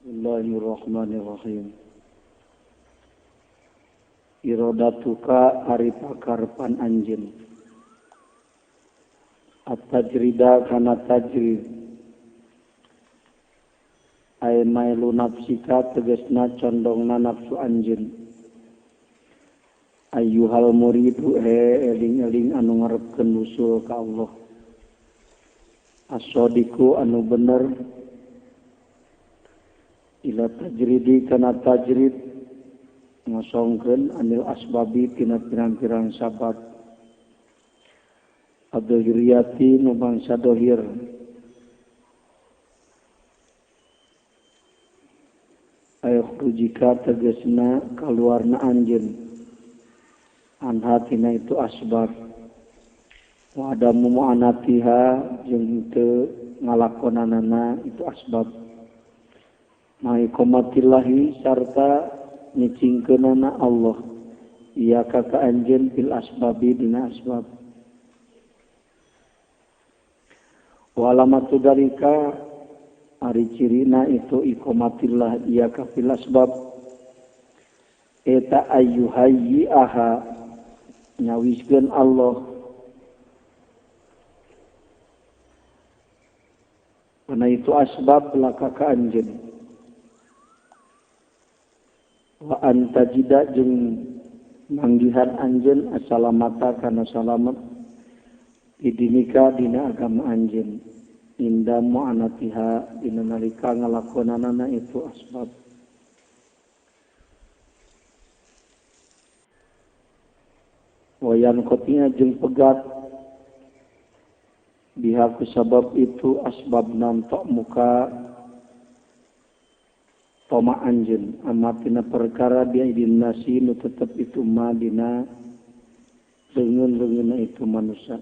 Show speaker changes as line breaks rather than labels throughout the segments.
Bismillahirrahmanirrahim. Irodatuka ari pakarepan anjeun. At-tajrida kana tajrid. Ay mailu nafsika tegasna condongna nafsu anjeun. Ayyuhal muridu eling-eling anu ngarepkeun usul ka Allah. As-sadiqu anu bener. Ila tajridi kana tajrid ngosongkeun anil asbabi tina pirang-pirang sabab ad-dohiriyati nu bangsa dohir ayo khurujika tegasna kaluarna anjeun anha tina itu asbab wa adamu mu'anatiha jeung teu ngalakonanana itu asbab maiqomatillahi sarta nyicingkeunana Allah iya ka ka anjeun bil asbabi dina asbab wa alamatu dalika ari cirina itu iqomatillah iya ka fil asbab eta ayyuhayyi aha nyawiskeun Allah karena itu asbab laka ka anjeun wa antajida jeung manggihan anjeun asalamata kana salamet didinika dina agama anjeun inda mu'anatiha dina nalika ngalakonanana itu asbab wayan kotinya jeung pegat bihaku sabab itu asbab nantok muka toma anjeun amatina perkara dia idin nasi nu tetep itu ma dina leungeun-leungeunna itu manusia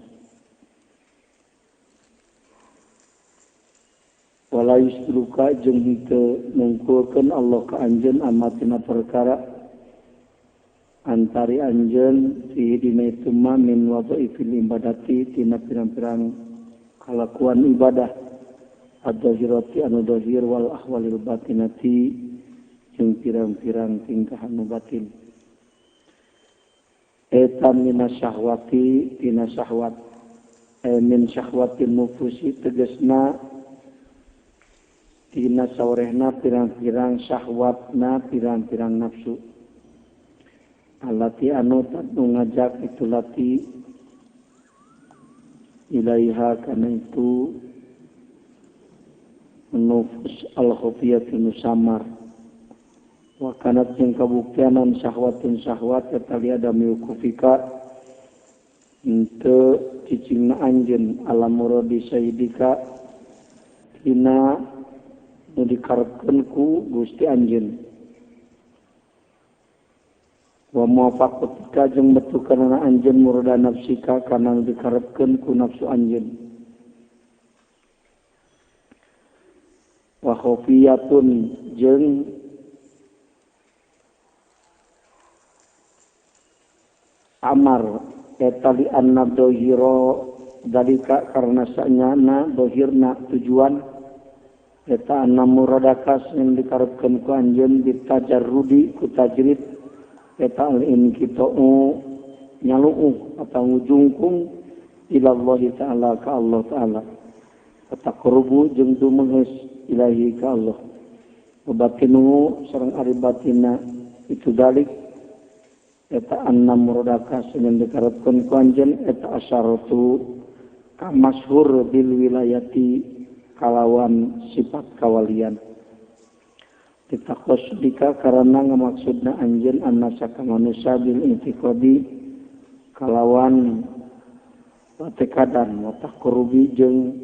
wala yusruka jeung henteu nungkulkeun Allah ka anjeun amatina perkara antari anjeun fi dina itu ma min wadhaifil ibadati tina pirang-pirang kalakuan ibadah ad-dhahirati anu dhahir wal ahwalil batinati jeung pirang-pirang tingkah anu batin eta minasyahwati tina syahwat min syahwatin nufusi tegasna tina saurehna pirang-pirang syahwatna pirang-pirang nafsu allati anu tadu ngajak itu lati ilaiha kana itu nufus al-khufiyati nusamar wa kanat jeung kabuktianan syahwatun syahwat eta li adami ukufika henteu cicingna anjeun ala muradi sayyidika tina nu dikarepkeun ku Gusti anjeun wa muwafaqatika jeung betukanana anjeun murada nafsika kana nu dikarepkeun ku nafsu anjeun wa khafiyatun jeung amar eta li anna dohiro dalika karena sanyana dohirna tujuan eta anna muradakas yang dikarepkeun ku anjeun ditajarrudi ku tajrid eta al inqita'u nyalu'u atau ngujungkung ilallahi ta'ala ka Allah ta'ala taqarrubu jeung dumeheus ilahi ka Allah batinu sareng ari batina itu dalik eta anna muradaka yang dikarepkeun ku anjeun eta asyaratu ka masyhur bil wilayati kalawan sifat kawalian ditakosdika karena ngamaksudna anjeun annasa ka manusia bil intiqadi kalawan patekadan wa taqrubi jeung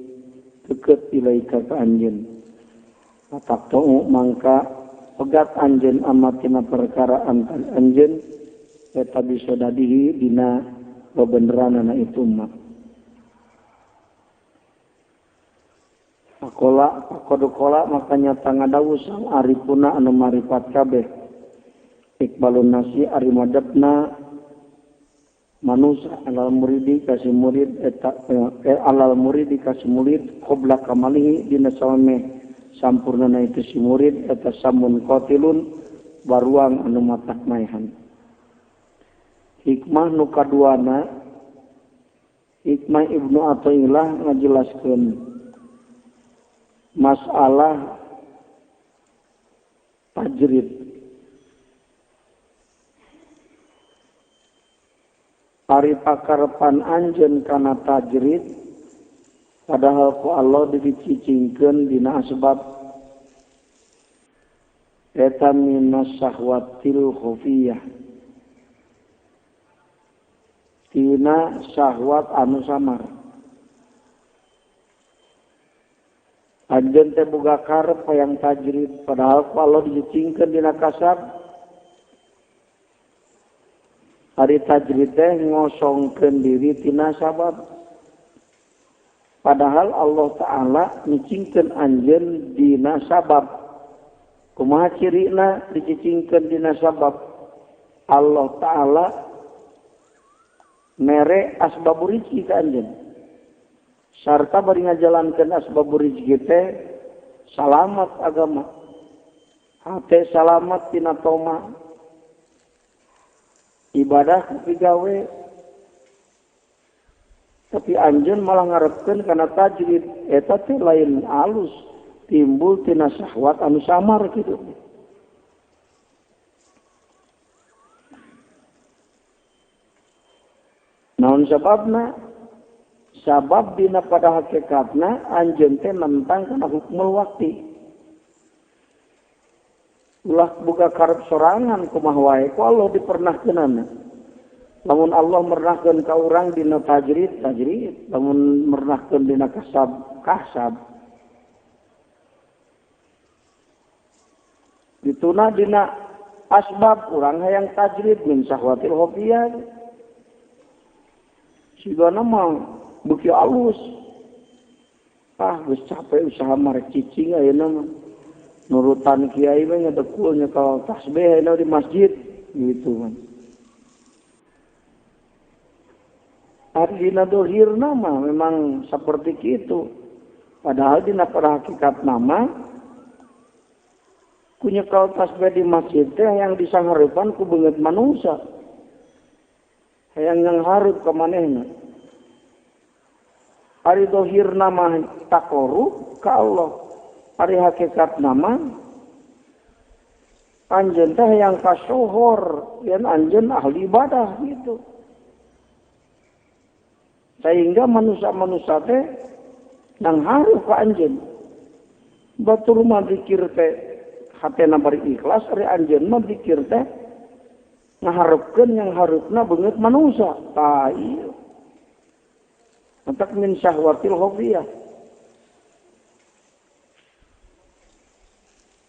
deket ilaika ka anjeun pataktu mangka pegat anjeun amatina perkara antan anjeun eta bisa dadihi dina bebeneranana itu mah pakola pakodokola makanya tangadawu sang arifuna anu marifat kabeh iqbalun nasi ari madepna manusia alal muridi kasih murid eta alal muridi kasih murid qabla kamalihi dina sawame sampurnana itu si murid eta samun qatilun baruang anu matak maehan. Hikmah nu kaduana, hikmah Ibnu Athaillah ngajelaskeun masalah tajrid. Ari pakarepan anjeun kana tajrid padahal ku Allah dicicingkeun dina asbab eta minas syahwatil khufiyah, tina syahwat anu samar. Anjeun teh boga karep hayang tajrid padahal ku Allah dicicingkeun dina kasab. Ari tajrid teh ngosongkeun diri tina sabab. Padahal Allah Ta'ala nyicingkeun anjeun dina sabab. Kumaha cirina dicicingkeun dina sabab? Allah Ta'ala mere asbabur rizki ka anjeun. Sarta bari ngajalankeun asbabur rizki teh salamat agama. Hate salamat tina toma. Ibadah pigawe. Tapi anjeun malah ngarepkeun kana tajrid eta teh lain alus, timbul tina syahwat anu samar kitu. Naon sababna? Sabab dina pada hakikatna anjeun teh nentang kana hukmul waqti. Ulah buka karep sorangan kumaha wae ku Allah dipernahkeunana. Lamun Allah mernahkeun ka urang dina tajrid, tajrid. Lamun mernahkeun dina kasab, kasab. Dituna dina asbab urang hayang tajrid min syahwatil khafiyah. Sigana mah beuki alus. Ah, geus capek usaha marek cicing ayeuna mah. Nurutan kiai mah ngedekul nyekel tasbih ayeuna di masjid gitu kan. Dina dohir nama memang seperti itu. Padahal dina pada hakikat nama ku nyekel tasbih di masjid teh yang disanghareupan ku beungeut manusia. Hayang nyanghareup ka manehna. Ari dohir nama taqarrub ka Allah. Ari hakikat nama anjeun teh yang kasohor, yen anjeun ahli ibadah gitu. Sehingga manusia-manusia teh nang haruh ka anjeun. Batur mah zikir teh hatena bari ikhlas, ari anjeun mah zikir teh ngaharepkeun yang hareupna beungeut manusia. Tah ieu. Matak min syahwatil khafiyah.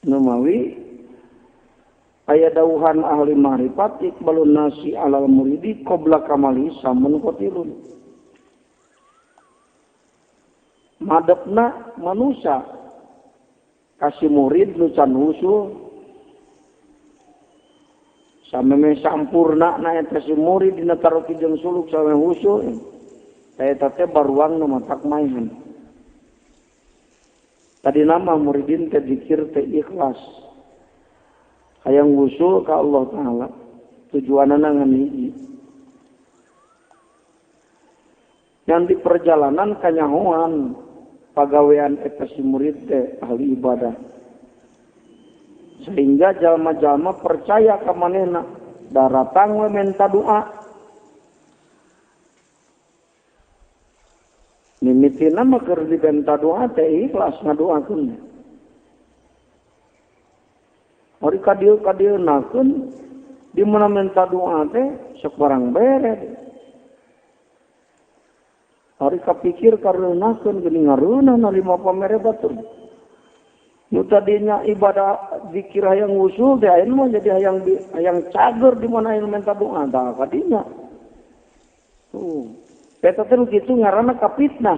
Numawi aya dawuhan ahli ma'rifat iqbalun nasi alal muridi qabla kamali samun qatilun. Madepna manusia kasih murid nu can husul sameme sampurna na eta si murid dina taroki jeung suluk sameme husul eta teh baruang nu matak maehan. Tadi nama muridin teh zikir teh ikhlas hayang wusul ka Allah Ta'ala tujuanana ngan hiji. Yang di perjalanan kanyahoan pagawean eta si murid teh ahli ibadah. Sehingga jalma-jalma percaya ka manehna, daratang we menta doa. Mimitina mah keur dibenta doa teh ikhlas ngadoakeun. Ari ka dieu ka-dieunakeun di mana menta doa teh sok barang bere. Ari kapikir kareunakeun geuning ngareunah narima pamere batur. Nu tadinya ibadah zikir hayang wusul teh ayeuna mah jadi hayang cager di mana aya minta doa tah kadinya. Tuh. Eta teh kitu ngaranna kapitnah.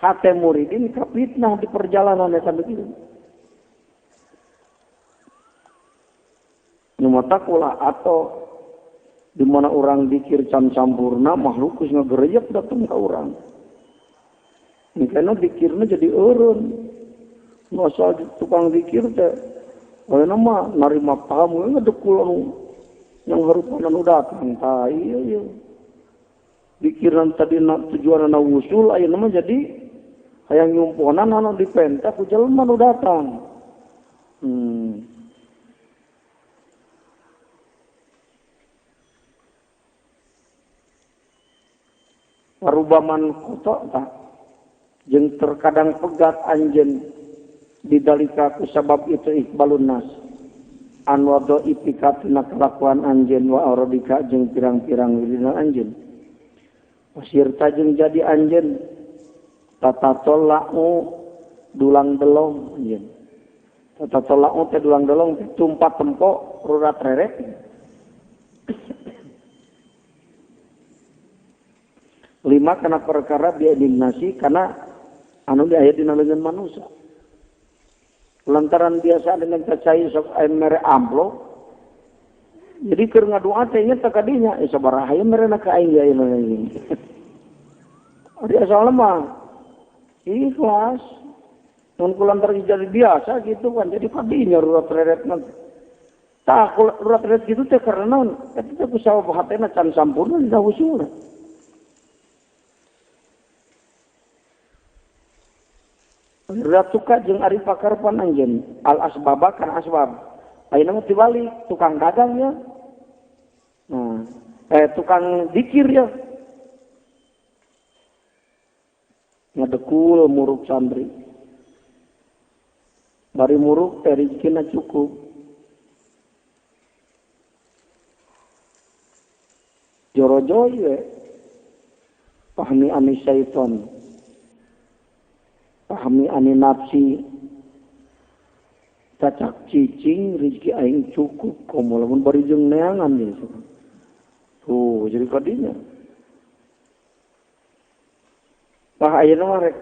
Hate muridin kapitnah di perjalanan eta begitu. Nu matak ulah atau di mana orang dikir can sampurna makhluk geus ngagereyep datang ka urang. Mikana dikirna jadi eureun. Nu asal tukang zikir teh ayeuna mah narima tamu ngedekul anu yang harupan anu datang tah ieu ieu. Pikiran tadi tujuan wusul ayeuna mah jadi hayang nyumponan anu dipenta ku jelema nu datang. Parubaman kotok tak jeung terkadang pegat anjeun didalika ku sabab itu iqbalun nas an wado ipika tina kalakuan anjeun wa auradika jeung pirang-pirang wiridna anjeun. Wasirta jeung jadi anjeun tatatola'u dulang delong anjeun. Tatatola'u teh dulang delong teh tumpat tempo rurat reret. Lima kana perkara biadinasi karena anu di aya dina leungeun manusia. Lantaran biasa dengan cacai sok aya mere amplop. Jadi keur ngadoa teh nya teh kadinya sabaraha ieu merena ka aing ieu ini. Ari asalna mah ikhlas. Mun kulantaran jadi biasa gitu kan jadi kadinya rurat reret nanti. Tah rurat reret gitu teh karena naon? Eta teh ku sabab hatena can sampurna dina usulna. Ratuka jeung ari pakarpan anjeun al asbaba kana asbab. Ayeuna mah tibalik tukang dagang ya. Nah, tukang zikir ya. Ngadekul muruk santri. Bari muruk teh rezekina cukup. Jorojoy we. Pahmi ani syaiton. Pahami ani nafsi cacak cicing rezeki aing cukup komo lamun bari jeung neangan ieu. Tuh jadi kadinya. Tah ayeuna mah rek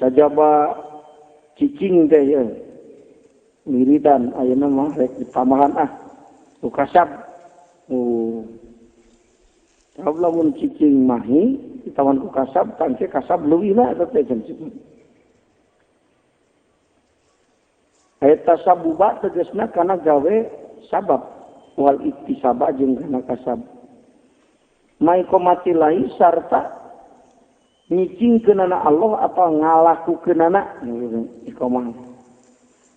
sajaba cicing teh ye. Wiridan ayeuna mah rek ditambahan ah ku kasab. Sabab lamun cicing mahi ditawan ku kasab tangke kasab leuwihna eta teh cicing. Eta sabuba tegasna kana gawe sabab wal iktisaba jeung kana kasab. Maiqomati lahi sarta nyicingkeunana Allah atau ngalakukeunana iqomah.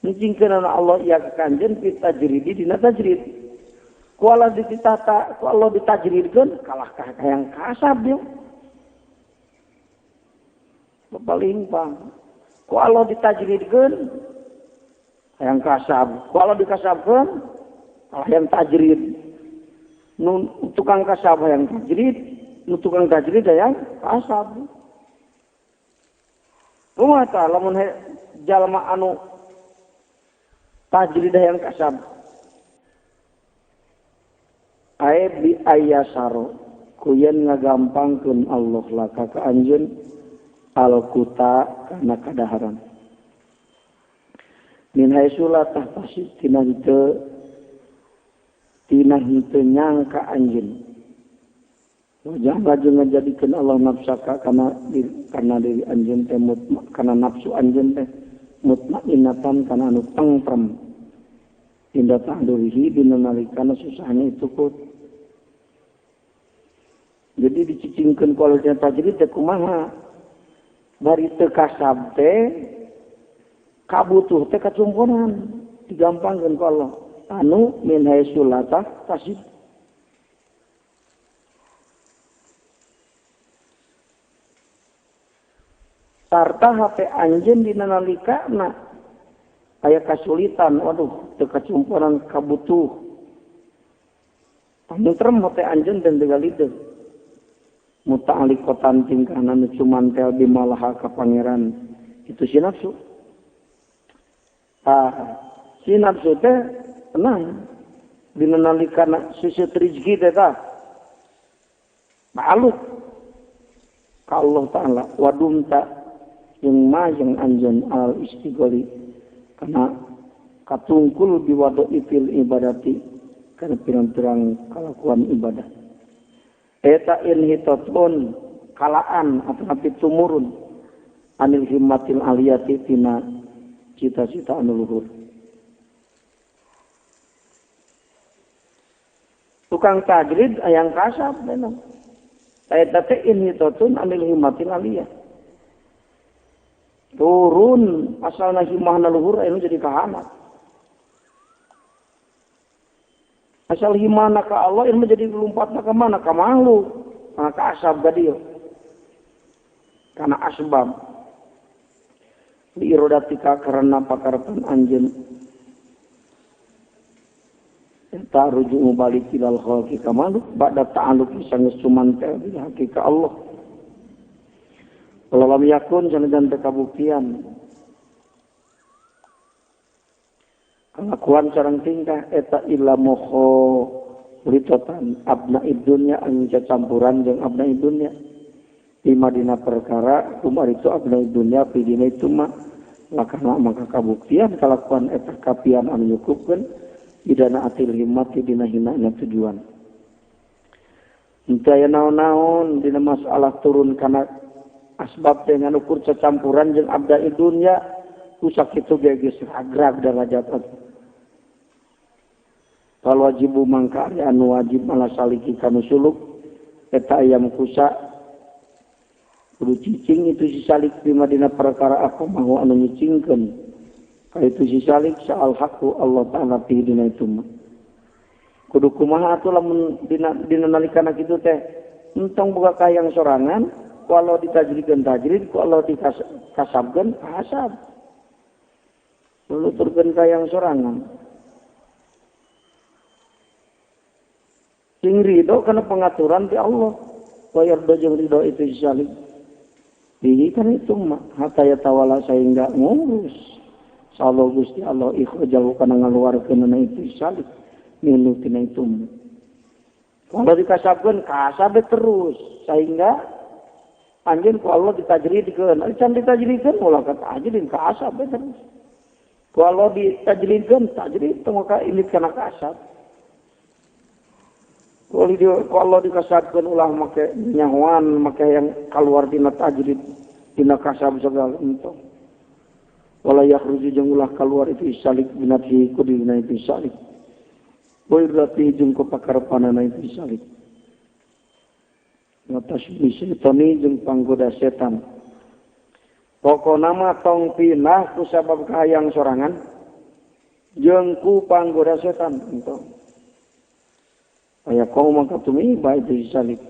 Nyicingkeunana Allah ieu ka kanjeun fi tajridi dina tajrid. Ku Allah ditata, ku Allah ditajridkeun kalah ka hayang kasab dia. Paling pang. Ku Allah ditajridkeun hayang kasab. Ku Allah dikasabkeun kalah hayang tajrid. Nu tukang kasab hayang tajrid, nu tukang tajrid hayang kasab. Kumaha tah lamun jalma anu tajrid hayang kasab. Ae bi ayasaro kuyen ngagampangkeun Allah laka ka anjeun al-kuta kana kadaharan. Min haitsu la tahtasib tina henteu nyangka anjeun. Wajah lajeng ngajadikeun Allah nafsaka kana diri anjeun teh kana nafsu anjeun teh mutmainnatan kana anu tentrem. Inda ta'durihi dina nalikana susahnya itu kut. Jadi dicicingkeun ku Allah tajrid teh kumaha? Bari teu kasab teh kabutuh teh kacumponan digampangkeun ku Allah anu min haitsu la tahtasib. Sarta hate anjeun dina nalikana aya kasulitan waduh teu kacumponan kabutuh tentrem hate anjeun dan tegaliteun muta'alliqatan tingkahna nu cumantel bimalaha ka pangeran itu si nafsu. Ah, si nafsu teh tenang dina nalikana seuseut rezeki teh tah ma'aluk ka Allah Ta'ala wadumta jeung majeng anjeun al istigholi kana katungkul biwado ifil ibadati kana pirang-pirang kalakuan ibadah. Eta inhitatun kalaan atau tumurun Anil himmatil aliyati tina cita-cita anu luhur. Tukang tajrid ayang kasab memang. Eta teh inhitatun anil himmatil aliyah. Turun asalna himmahna luhur anu jadi kahanap. Asal himmahna ka Allah ilmu jadi lompatna ka mana? Ka makhluk. Kana ka asab gadieu. Kana asbab. Li irodatika karena pakarepan anjeun eta rujuk balik ilal khalqi ka makhluk ba'da ta'alluq sanggeus sumantel bil hakika Allah. Kalau lam yakun sanajan teu kabuktian kalakuan sareng tingkah eta illa moho litotan abna dunya anu campuran jeung abna dunya lima dina perkara kumar itu abna dunya fi dina itu mah lakana maka kabuktian kalakuan eta kapian anu nyukupkeun bidana atil himmati dina hinana tujuan. Henteu aya naon-naon dina masalah turun kana asbab dengan ukur cacampuran jeung abda dunya ku sakitu ge geus ragrag darajat atuh. Fal wajibu mangka ari anu wajib ala saliki kanu suluk eta ayam kusa kudu cicing itu si salik lima dina perkara aku mahu anu nyicingkeun ka itu si salik saal haqqu Allah ta'ala fi dina itu mah kudu kumaha atuh lamun dina nalikana kitu teh entong boga kahayang sorangan ku Allah ditajridkeun tajrid ku Allah dikasabkeun kasab nuturkeun kahayang sorangan sing ridho karena pengaturan ti Allah bayar do jeung ridho itu si salik bihi kan itu mah hatta ya tawala sehingga ngurus sallallahu Gusti Allah ikhrajahu kana ngaluarkeun itu salik minu tina itu mah kalau dikasabkeun kasabe terus sehingga anjeun ku Allah ditajridkeun can ditajridkeun ulah ka tajrid kasabe terus ku Allah ditajridkeun tajrid tong ka ini kana kasab. Kalau dikasabkeun ulah make nyahoan make yang keluar tina tajrid tina kasab segala entong. Wala yakhruju jeung ulah keluar itu salik binati ku dina itu salik. Wa irati jeung ku pakarepanana itu salik. Wa tasbih setan jeung panggoda setan. Pokona mah tong pinah ku sabab kahayang sorangan jeung ku panggoda setan entong. Aya kau mangka tumiba itu salik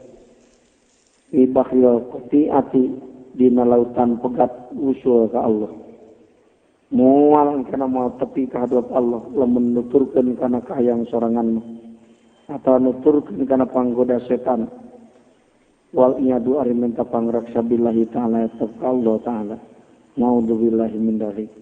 fi bahril qati'ati dina lautan pegat usul ka Allah moal kana moal tepi ka hadap Allah lamun nuturkeun kana kahayang sorangan atau nuturkeun kana panggoda setan wal iyadu ari minta pangraksa billahi ta'ala ta Allah ta'ala naudzubillahi min dzalik.